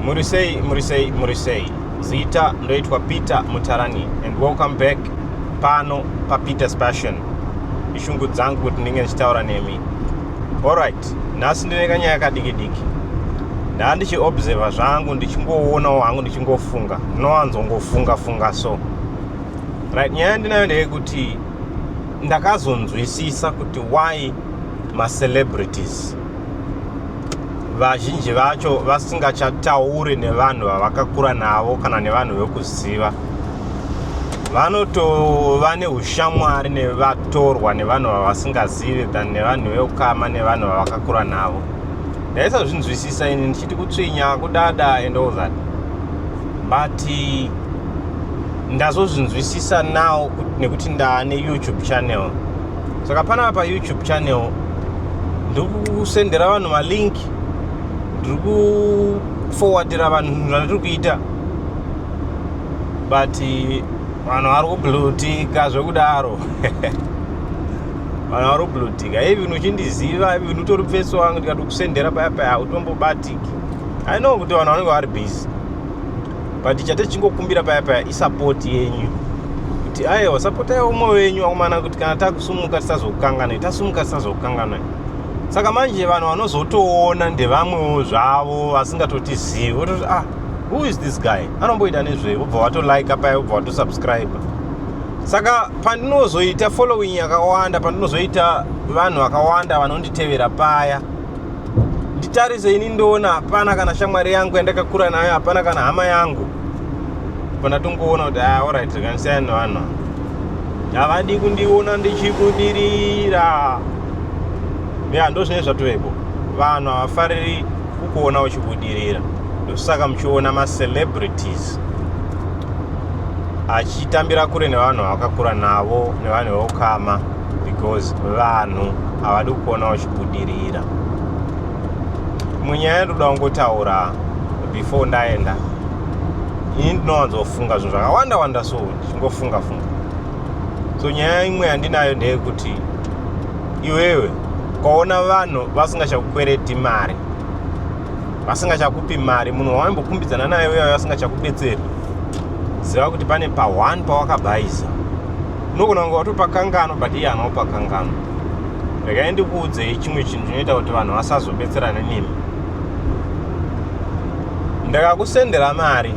Muri sei, muri sei, muri sei. Zita ndoitwa Peter Mutarani and welcome back pano paPeter's Passion. Ishungu dzangu kuti ndinge ndichitaura nemi. Alright, nhasi ndine kanyaya kadiki diki. Ndaa ndichiobserva zvangu ndichingoonawo hangu ndichingofunga. Ndinowanzongofunga funga so. Right, nyaya yandinayo ndeyekuti ndakazonzwisisa kuti why macelebrities vazhinji vacho vasingachatauri nevanhu vavakakura navo kana nevanhu vekuziva. Vanotova neushamwari nevatorwa, nevanhu vavasingazivi, than nevanhu veukama, nevanhu vavakakura navo. Ndaisazvinzwisisa ini, ndichiti kutsvinya, kudada and all that, but ndazozvinzwisisa now nekuti ndaane YouTube channel. Saka panapa paYouTube channel ndiri kusendera vanhu malink, ndiri kuforwardira vanhu zvandiri kuita, but vanhu vari kublutika zvekudaro. Vanhu vari kublutika. Even uchindiziva, even utori pfeso wangu, ndikatokusendera paya paya utombobatiki. I know kuti vanhu vanenge vari busy, but chate chingokumbira paya paya isupport yenyu, kuti aiwa, supportai umwe wenyu akomana, kuti kana takusumuka tisazokukanganai, tasumuka tisazokukanganai. Saka manje vanhu vanozotoona ndevamwewo zvavo vasingatotizivi, vototi, "Ah, who is this guy? Anomboita nezvei?" Vobva vatolike paya, vobva vatosubscribe. Saka pandinozoita following yakawanda, pandinozoita vanhu vakawanda vanonditevera paya, nditarise ini ndoona hapana kana shamwari yangu yandakakura nayo, hapana kana hama yangu. Pandatongoona kuti, ah, alright, rekanisiyana nevanhu havadi kundiona ndichibudirira. Ya, ndo zvinenge zvatovepo. Vanhu havafariri kukuona uchibudirira. Ndosaka muchiona macelebrities achitambira kure nevanhu vavakakura navo, nevanhu veukama, because vanhu havadi kukuona uchibudirira. Imwe nyaya yandoda kungotaura before ndaenda, ini ndinowanzofunga zvinhu zvakawanda wanda, so ndichingofunga funga. So nyaya imwe yandinayo ndeyekuti iwewe ukaona vanhu vasingachakukwereti mari, vasingachakupi mari, munhu wawaimbokumbidzana naye uyayo asingachakubetseri, ziva kuti pane pa1 pawakabhaisa. Unogona kunge watopakanganwa, but iye haana kupakanganwa. Regai ndikuudzei chimwe chinhu chinoita kuti vanhu vasazobetserana nemi. Ndakakusendera mari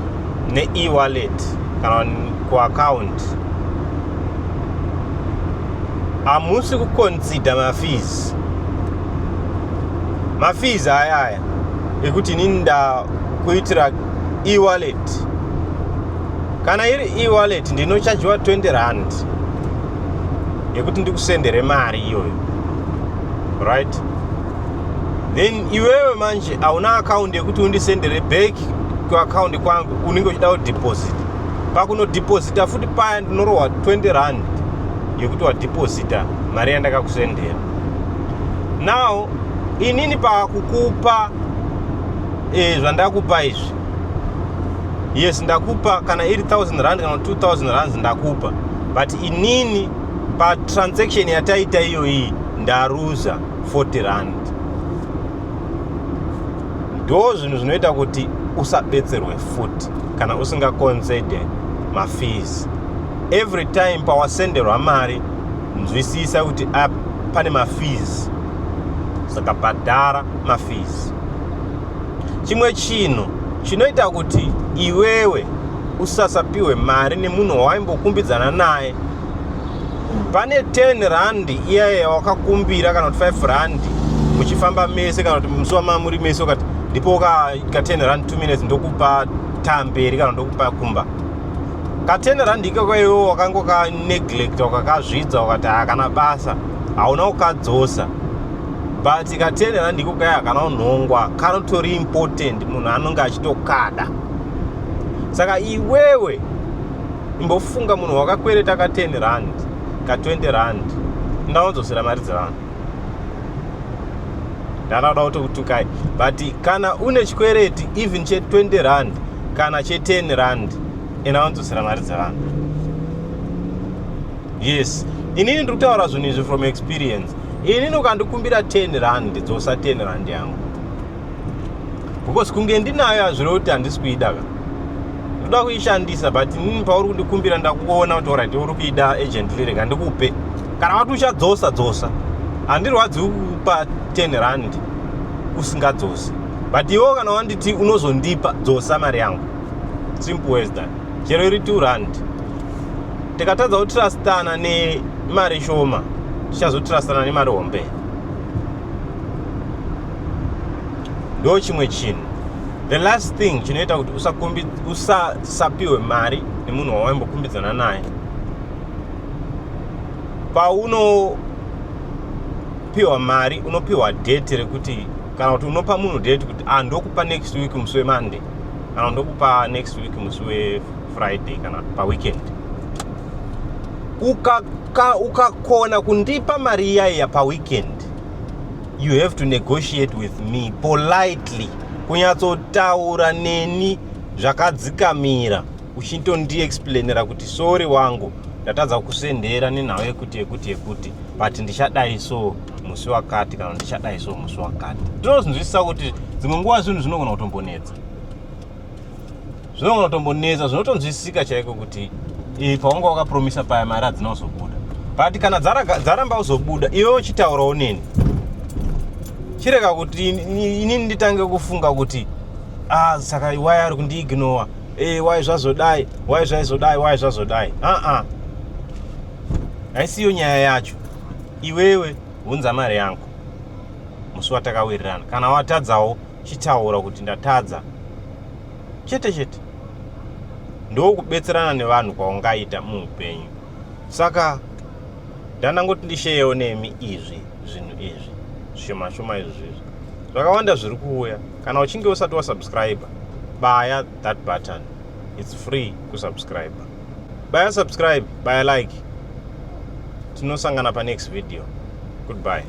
ne-e-wallet kana kuaccount, hamusi kuconsider mafees. Mafees aya aya ekuti inini ndakuitira e-wallet, kana iri e-wallet ndinochajiwa 20 rand yekuti ndikusendere mari iyoyo, right? Then iwewe manje hauna account yekuti undisendere back kuaccount kwangu, unenge uchida kudeposit. Pakunodeposita futi paya ndinorohwa 20 rand yekuti wadeposita mari yandakakusendera. Now inini pakukupa zvandakupa izvi, yes, ndakupa, kana iri 1000 rand kana 2000 rands ndakupa, but inini patransaction yataita iyoyi ndaruza 40 rand. Ndo zvinhu zvinoita kuti usabetserwe futi kana usingaconsider mafees. Every time pawasenderwa mari, nzwisisa kuti pane mafees, saka bhadhara mafees. Chimwe chinhu chinoita kuti iwewe usasapiwe mari nemunhu wawaimbokumbidzana naye, pane 10 rand iyaya yawakakumbira kana kuti 5 rand muchifamba mese, kana kuti musi wamamuri mese, ukati ndipo ka 10 rand, 2 minutes ndokupa tamberi kana ndokupa kumba. Ka 10 rand ikako iwewe wakangokaneglecta, ukakazvidza, ukati hakana basa, hauna kukadzosa. But ka 10 rand iko kaya hakana unhongwa, kanotori important, munhu anonge achitokada. Saka iwewe imbofunga munhu wakakwereta ka 10 rand, ka 20 rand, ndaodzosera mari dzevanhu. Ndanoda kutokutukai, but kana une chikwereti even che20 rand kana che10 rand, enda wanodzosera mari dzevanhu. Yes, inini ndiri kutaura zvinhu izvi from experience. Inini ukandikumbira 10 rand, dzosa 10 rand yangu. Because kunge ndinayo hazvirevi kuti handisi kuida ka. Ndoda kuishandisa, but inini pauri kundikumbira ndakuona kuti alright, uri kuida urgently, rega ndikupe. Kana wati uchadzosa, dzosa. Handirwadziwi kukupa 10 rand usingadzosi, but iwo kana wanditi unozondipa, dzosa mari yangu. Simple as that. Chero iri 2 rand. Tikatadza kutrustana nemari shoma, tichazotrustana nemari hombe? Ndo chimwe chinhu. The last thing chinoita kuti usapiwe mari nemunhu wawaimbokumbidzana naye: paunopiwa mari, unopiwa date rekuti, kana kuti unopa munhu date kuti, ah, ndokupa next week musi weMonday, kana ndokupa next week musi weFriday, kana paweekend. Ukakona kundipa mari iyaiya paweekend, you have to negotiate with me politely, kunyatsotaura neni zvakadzikamira, uchintondiexplainera kuti, "Sorry wangu, ndatadza kusendera nenhau yekuti, yekuti, yekuti, but ndichadai so musi wakati, kana ndichadai so musi wakati." Tinozvinzwisisa kuti dzimwe nguva zvinhu zvinogona kutombonetsa, zvinogona kutombonetsa. Zvinotonzwisisika chaiko kuti paunga wakapromisa paya, mari hadzina kuzobuda. But kana dzaramba kuzobuda, iwe uchitaurawo neni, chirega kuti inini nditange kufunga kuti, ah, saka why ari kundiignora? Why zvazodai? Why zvaizodai? Why zvazodai? Aa, haisiyo nyaya yacho. Iwewe hunza mari yangu musi watakawirirana. Kana watadzawo, chitaura kuti ndatadza, chete chete. Ndokubetserana nevanhu kwaungaita muupenyu. Saka ndandangoti ndisharewo nemi izvi zvinhu izvi zvishoma shoma izvi. Zvizvi zvakawanda zviri kuuya. Kana uchinge usati wasubscribe, baya that button. It's free kusubscribe. Baya subscribe, baya like. Tinosangana panext video. Goodbye.